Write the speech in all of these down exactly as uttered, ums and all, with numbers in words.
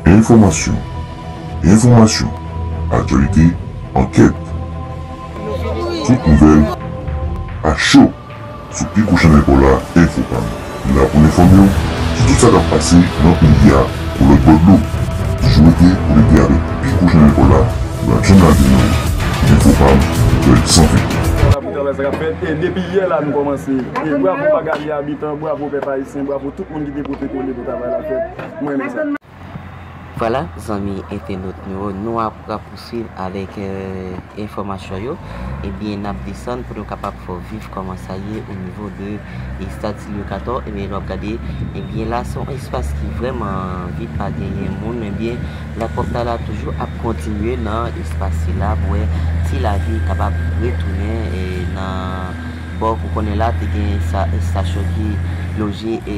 Enfòmasyon, enfòmasyon, aktyalite, ankèt. Tout nouvèl a cho sou pi gwo chanèl pa w la, Enfopam. Li la pou l enfòme w sou tout sa k ap pase nan peyi a, ou lòt bò dlo. Toujou rete konekte avèk pi gwo chanèl pa w la, Branson Radio, Enfopam, nouvèl san fen. Bravo pou travay sa k ap fèt. E depi yè la nou kòmanse. E bravo Magali Habitant, bravo pèp ayisyen, bravo tout moun ki te pote kole pou travay la fèt. Mwen renmen sa. Vwala, zanmi entènot nou yo, nou ap rapousuiv avèk, euh, enfòmasyon yo. Ebyen, n ap desann pou nou kapab fè w viv kòman sa ye o nivo de, e, Stad Silvyo Katò. Ebyen, n ap gade, ebyen, la se yon espas ki vrèman vid, pa genyen moun. Ebyen, lapwòptay la toujou ap kontinye nan espas sila pou wè si lavi kapab retounen, e, nan bò, ou konnen la te gen sa, estasyon ki loje, e,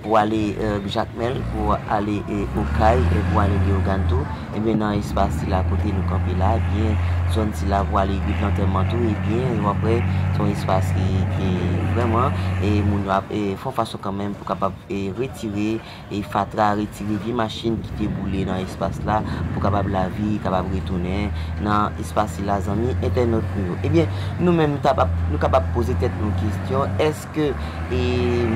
pou ale, e, Jakmèl, pou ale, e, Okay, e pou ale Leyogàn tou. Ebyen, nan espas sila kote nou kanpe la, ebyen, zòn sila pou ale Ri Plantè Man tou, ebyen, w ap wè, se yon espas ki, ki vrèman, e moun yo ap, e, fè yon fason kanmenm pou kapab, e, retire, e, fatra, retire vye machin ki te boule nan espas la, pou kapab lavi kapab retounen nan espas sila, zanmi entènot nou yo. Ebyen, nou menm, nou kapab, nou kapab poze tèt nou kesyon, èske, e,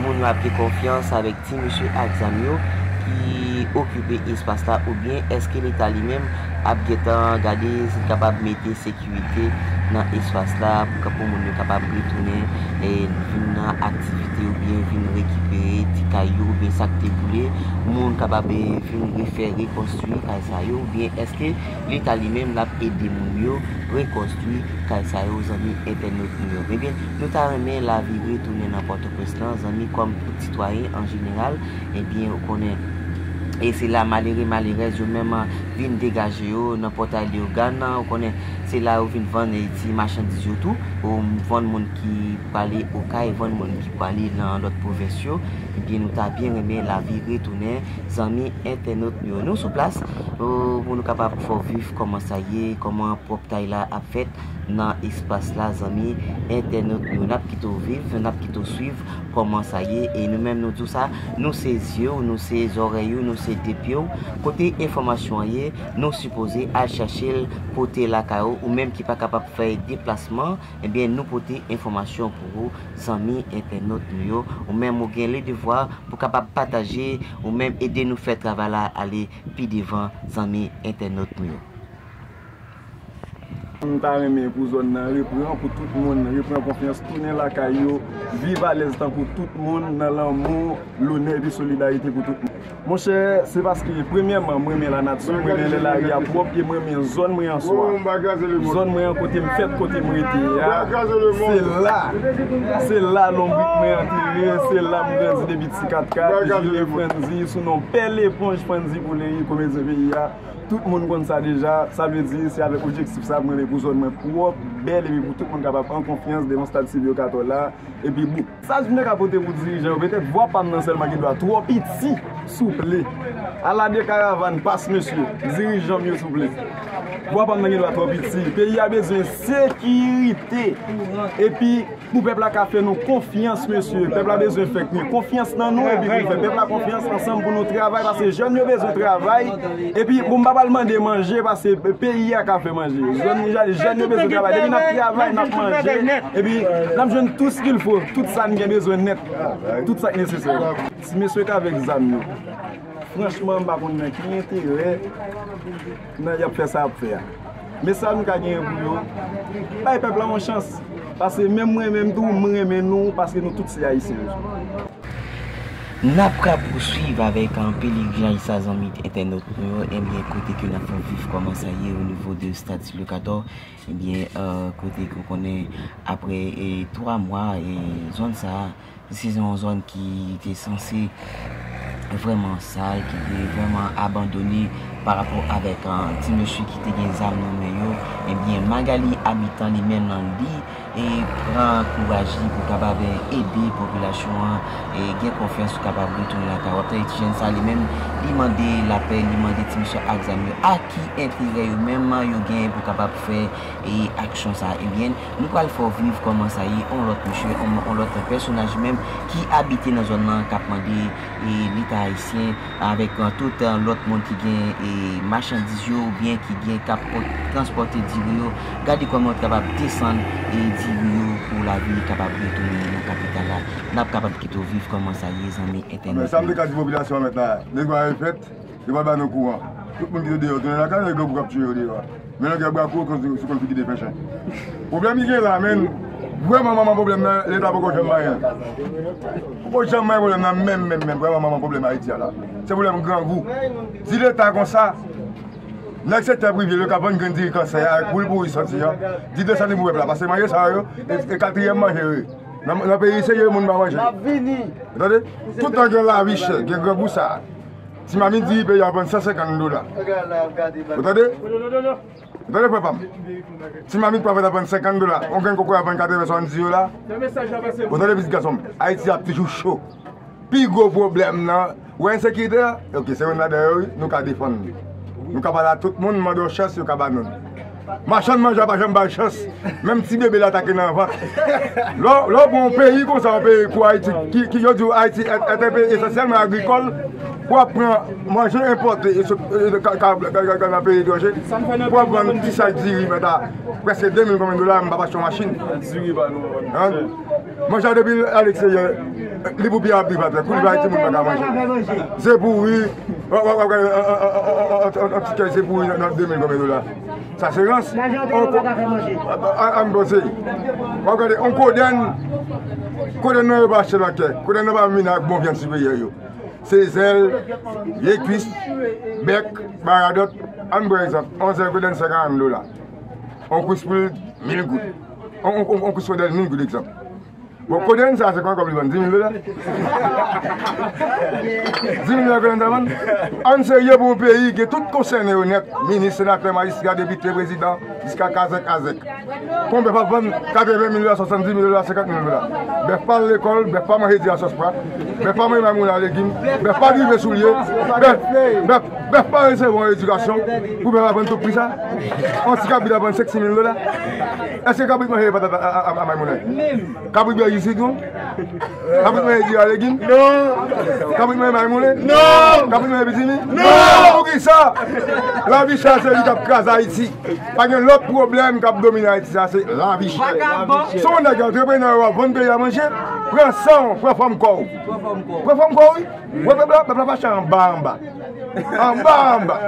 moun yo ap gen konfyans avèk ti mesye ak zam yo ki okipe espas la, oubyen èske Leta li menm ap gentan gade si l kapab mete sekirite nan espas la pou, pou moun yo kapab retounen, e, vin nan aktivite oubyen vin rekipere ti kay yo oubyen sa k te boule, moun kapab, e, vin refè, rekonstwi kay sa yo, oubyen èske Leta li menm l ap ede moun yo rekonstwi kay sa yo, zanmi entènot nou yo. Ebyen, nou ta renmen lavi retounen nan Pòtoprens lan, zanmi, kòm tout sitwayen an jeneral, ebyen, ou konnen, e se la malere, malerèz yo menm, a, vin degaje yo nan pòtay Leyogàn nan, ou konnen, se la yo vin vann, e, ti machandiz yo tou, ou vann moun ki prale Okay, vann moun ki prale nan lòt pwovens yo, ebyen, nou ta byen renmen lavi retounen, zanmi entènot nou yo. Nou sou plas, o, pou nou kapab fè w viv kòman sa ye, kòman pwòptay la ap fèt nan espas la, zanmi entènot nou yo. N ap kite w viv, n ap kite w swiv kòman sa ye. E nou menm, nou di w sa, nou se zye w, nou se zòrèy ou, nou se de pye w. Kote enfòmasyon an ye, nou sipoze al chache l, pote lakay ou, ou menm ki pa kapab fè deplasman, ebyen, nou pote enfòmasyon pou ou, zanmi entènot nou yo. Ou menm, ou gen le devwa pou kapab pataje, ou menm ede nou fè travay la ale pi devan, zanmi entènot nou yo. M ta renmen pou zòn nan repran, pou tout moun repran konfyans, tounen lakay yo, viv alèz tankou tout moun nan lanmou, lonè epi solidarite pou tout moun. Monchè, se paske premyèman, m renmen lanati, m renmen lè lari a pwòp e m renmen zòn mwen an swa. Zòn mwen an kote m fèt, kote m rete a, se la, se la lonbrik mwen antere, se la m grandi depi ti katkat, jile Franzi, sou non Pè Leponj Franzi pou Leyi, komedyen peyi a. Tout moun konn sa deja, sa vle di se avèk objektif sa m renmen pou zòn mwen pwòp, bèl epi pou tout moun kapab an konfyans devan Stad Silvyo Katò la, epi bout. Sa m te ka pote pou dirijan yo, petèt vwa pa m nan sèlman gen dwa twò piti, souple. Ala de karavàn pas mesye, dirijan m yo souple. Vwa pa m nan gen dwa twò piti. Peyi a bezwen sekirite. Epi pou pèp la ka fè nou konfyans, mesye. Pèp la bezwen fè gen konfyans nan nou, epi pou n fè pèp la konfyans ansanm pou nou travay, paske jèn yo bezwen travay. Epi, bon, m pa pral mande manje, paske peyi a ka fè manje. Jèn, jèn yo bezwen travay. Depi n ap travay, n ap manje. Epi, n ap jwenn tout ce qu'il faut, tout sa n gen bezwen nèt. Tout sa k nesesè. Ti mesye k avèk zam yo. Franchman, m pa konn nan ki enterè nan y ap fè sa y ap fè a. Men sa nou ka genyen pou yo, bay pèp la yon chans. Paske menm mwen menm tou, m renmen nou, paske nou tout se Ayisyen. N ap ka pouswiv avèk, an, pelerinaj sa, zanmi entènot nou yo, ebyen, kote ke n ap fè viv kòman sa ye o nivo de Stad Silvyo Katò, ebyen, euh, kote ke w konnen, apre, e, twa mwa, e, zòn sa a, se yon zòn ki te sanse vrèman sal, ki te vrèman abandone pa rapò avèk, an, ti mesye ki te gen zam nan men yo. Ebyen, Magali Habitant li menm nan li, e, pran kouraj li pou kapab ede popilasyon an, e, gen konfyans pou kapab retounen lakay. W ap tande ti jèn sa li menm, li mande lapè, li mande ti mesye ak zam yo a ki enterè yo menm yo gen pou kapab fè, e, aksyon sa. Ebyen, nou pral fè w viv kòman sa ye, on lòt mesye, on, on lòt pèsonaj menm ki abite nan zòn nan k ap mande, e, Leta Ayisyen, avèk, eh, tout, eh, lòt moun ki gen, eh, machandiz yo oubyen ki gen k ap transpòte diri yo. Gade kòman yo kapab desann, eh, diri yo pou lavi kapab retounen nan kapital la. N ap kapab kite w viv kòman sa ye, zanmi entènot. Sa m te ka di popilasyon an mèt la, nèg yo al fèt, yo pa ba nou kouran. Tout moun ki te deyò tounen lakay, nèg yo pou k ap tiye yo deyò. Men lè w gen bwa kou, ou konn, ou konn figi de fè chen. Pwoblèm ki gen la, men, vrèman, manman pwoblèm nan, Leta poko janm mayen. Poko janm mayen pwoblèm nan, menm, menm, menm, vrèman, manman pwoblèm Ayiti a la. Se pwoblèm grangou. Di Leta konsa, nèg sektè prive yo k ap vann grenn diri kansè a, ak boul pouri santi an, di desann li pou pèp la, paske manje sa yo, e, e katriyèm manje yo ye. Nan, nan peyi serye, moun pa manje. N ap vini. Ou tande? Toutan gen lavi chè, gen grangou sa a. Ti mamit diri peyi a vann san senkant dola. Ou tande? Ou tande, frè pa m? Ti mamit pwa vèt ap vann senkant dola. On grenn kokoye ap vann katreven, swasanndis dola. Ou tande, pitit gason m? Ayiti ap toujou cho. Pi gwo pwoblèm nan, ou wè ensekirite a? Ok, se youn ladan yo, wi, nou ka defann. Nou ka pale a tout moun, mande yo chans, yo ka ba nou l. Machann manje a pa janm ba l chans. Menm ti bebe l atake nan vant. Lè w, lè w pran yon peyi konsa, yon peyi kou Ayiti, ki, ki yo di w Ayiti est, est un pays essentiellement agricole, pou w ap pran manje enpòte e sot, e, ka, ka, ka, ka, ka nan peyi etranje, pou w ap vann ti sak diri mèt a prèske de mil konbyen dola, m p ap achte yon machin. Diri pa nou. Hein? Manje a depi l a leksteryè, li pou pye ap viv atè. Kou li bay timoun pa ka manje. Ze pouri, w ap, w ap, w ap gade, an, an, an, an, an, an, an ti kèy ze pouri nan, nan de mil konbyen dola. Sa se rans. An, an, an, an, m panse. W ap gade, on kodenn, kodenn nan yo pa achte nan kè. Kodenn nan pa vin ak bon vyann siperyè yo. Se zèl, lye kwis, bèk, baradòt. Ann pran egzanp, on zèl kodenn senkant dola. On kwis poul, mil goud. On, on, on, on kwis kodenn, mil goud egzanp. Bon, kodenn sa, se konbyen kòb li vann? Di mil dola? Di mil dola kodenn sa vann? Ann serye pou yon peyi, gen tout konsène yo nèt. Minis, senatè, majistra, depite, prezidan, jiska kazèk, kazèk. Konbyen bèf ap vann? Katreven mil dola, swasanndis mil dola, senkant mil dola. Bèf pa al lekòl, bèf pa manje diri a sòs pwa, bèf pa manje maymoun a legim, bèf pa drive soulye, bèf, bèf, bèf pa resevwa yon edikasyon, pou bèf ap vann tout pri sa? On ti kabrit ap vann senk, sis mil dola? Èske kabrit manje patat a, a, a, a maymoun la? Kabrit bwè ji sitwon? Kabrit manje diri a legim? Non. Kabrit manje maymoun? Non. Kabrit manje pitimi? Non. Poukisa? Lavi chè a se li k ap kraze Ayiti. Pa gen lòt pwoblèm k ap domine Ayiti, sa se lavi chè. Vagabon. Se yon nèg antreprenè yo ap vann peyi a manje, pran san w, pran fòm kò w. Pran fòm kò w. Pran fòm kò w, wi. Wè pèp la, pèp la mache anba, anba. Anba, anba.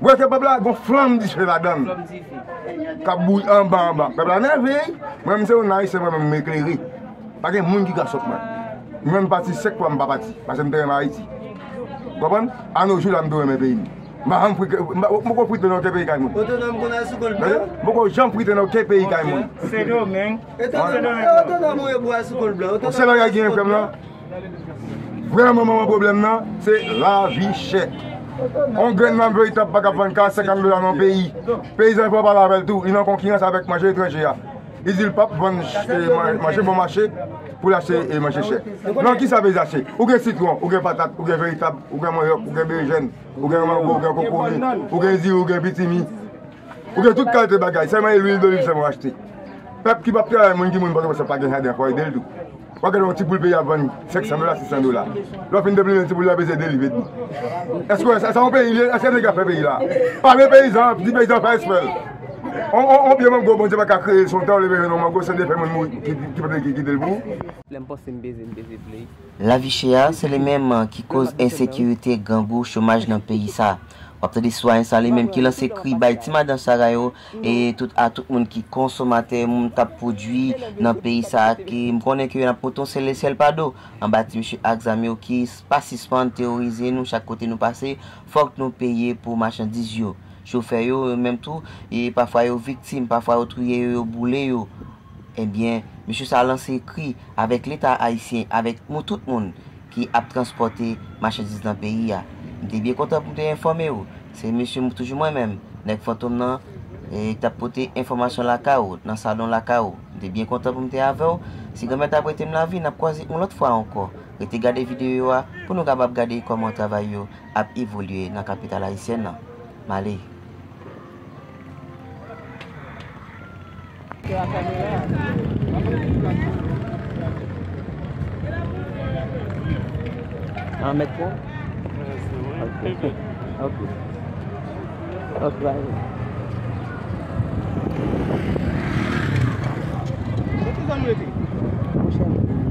Wè ke pèp la gon flanm dife ladan l. Flanm dife. K ap bouyi anba, anba. Pèp la nève, wi. Mwen menm se yon Ayisyen, mwen menm m eklere. Pa gen moun ki ka sot mwen. Mwen menm pati senk fwa m pa pati, paske m te renmen Ayiti. Ou konprann? A nos jours la, m tou renmen peyi m. M pa janm frite, m pa, m poko frite nan okenn peyi kay moun. Otonòm konn al sou kòl blan. M poko janm frite nan okenn peyi kay moun. Sendomeng. Sendomeng. Otonòm ou ye pou al sou kòl blan. Bon, sèl bagay ki gen frè m nan, vrèman manman pwoblèm nan, se lavi chè. On grenn nanm veritab pa ka vann ka senkant dola nan peyi. Peyizan fò w pale avè l tou, li nan konkirans avèk manje etranje a. Li di l p ap vann, eh, man-, manje bon mache pou l achte, eh, manje chè. Nan kisa peyizan achte? Ou gen sitwon, ou gen patat, ou gen veritab, ou gen manyòk, ou gen berejèn, ou gen mango, ou gen kokoye, ou gen diri, ou gen pitimi. Ou gen tout kalite bagay, sèlman e lwil doliv sèlman w achte. Pèp ki p ap travay, moun ki moun Pòtoprens pa gen jaden, fò ede l tou. W ap gade yon ti poul peyi ap vann senk san dola, sis san dola. Lè w fin deplimen ti poul la, peze de liv edmi. Èske w wè sa, sa yon peyi li ye? Èske nèg ap fè peyi la? Pale peyizan an, di peyizan an fè espè l. On, on, on pye mango, Bondye pa ka kreye l, se yon tan w leve jwenn yon mango, se de fè moun mouri, ki, ki, ki, ki kite l pou ou. Lè m panse m peze, m peze play. Lavi chè a, se li menm ki koz ensekirite, grangou, chomaj nan peyi sa. W ap tande sitwayen sa li menm ki lanse kri bay ti madan Sara yo, e tout, a tout moun ki konsomatè, moun k ap pwodui nan peyi sa, ki m konnen ke n ap pote yon sèl e sèl pado anba ti mesye ak zam yo ki s-, pa sispann teworize nou chak kote nou pase, fòk nou peye pou machandiz yo. Chofè yo, yo menm tou, e pafwa yo viktim, pafwa yo touye yo, yo boule yo. Ebyen, mesye sa lanse kri avèk Leta ayisyen, avèk nou tout moun ki ap transpòte machandiz nan peyi a. M te byen kontan pou m te enfòme w. Se mesye m toujou mwen menm, nèg Fantom nan, e, k t ap pote enfòmasyon lakay ou, nan salon lakay ou. M te byen kontan pou m te avè w. Si Granmèt ap prete m lavi, n ap kwaze yon lòt fwa ankò. Rete gade videyo a pou nou kapab gade kòman travay yo ap evolye nan kapital ayisyèn nan. M ale. An mèt pou? Ok. Ok. Ok, bye. Kote zòn rete? Mouchè.